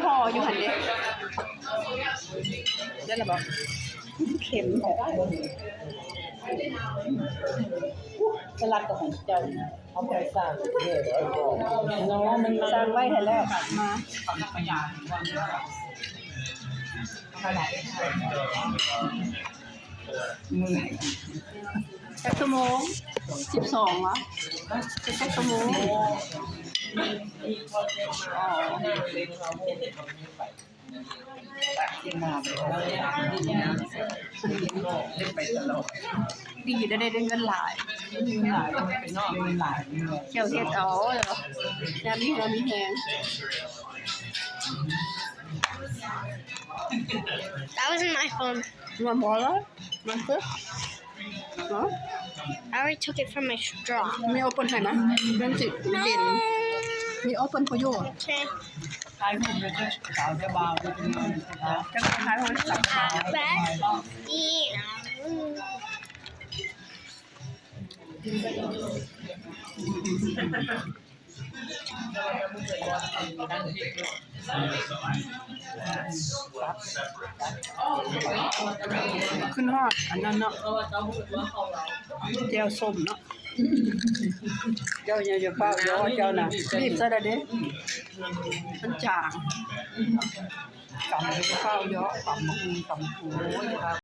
ພໍຢູ່ຫັ້ນເດ້. ໄດ້ລະບໍ່? ເຄັມແທ້. ສະຫຼັດກໍຂອງເຈົ້າ ເອົາໄປສ້າງເດີເນາະ ມັນສ້າງໄວ້ໃຫ້ແລ້ວ. ມາ ຈັກຊົ່ວໂມງ? ສິບສອງຫວາ? ຈັກຊົ່ວໂມງ? ອໍ ດີໄດ້ ໄດ້ເງິນຫຼາຍ ເງິນຫຼາຍ ທ່ຽວເຮັດເອົາ ຍາມມີຫົວມີແຮງ. That wasn't my phone. You want more of that? Want this? Huh? I already took it from my straw. ມີໂອເປິນໃຫ້ນະ ມັນຊິເຢັນ. ມີໂອເປິນ for you. Okay. ຖ່າຍຮູບເລີຍ ສາວເຈົ້າບ່າວເລີຍ ເຈົ້າຖ່າຍຮູບ. Bread. ຂຶ້ນຮອດອັນນັ້ນເນາະ ແຈ່ວສົ້ມເນາະ. ເຈົ້າຢ່າ ຢ່າຟ້າວເຍາະ ເຈົ້ານະ ບີບໃສ່ແລ້ວເດ້ ມັນຈາງ. ຕຳ ຢ່າຟ້າວເຍາະ ຕຳບັກຫຸ່ງ ຕຳບັກຫຸ່ງ.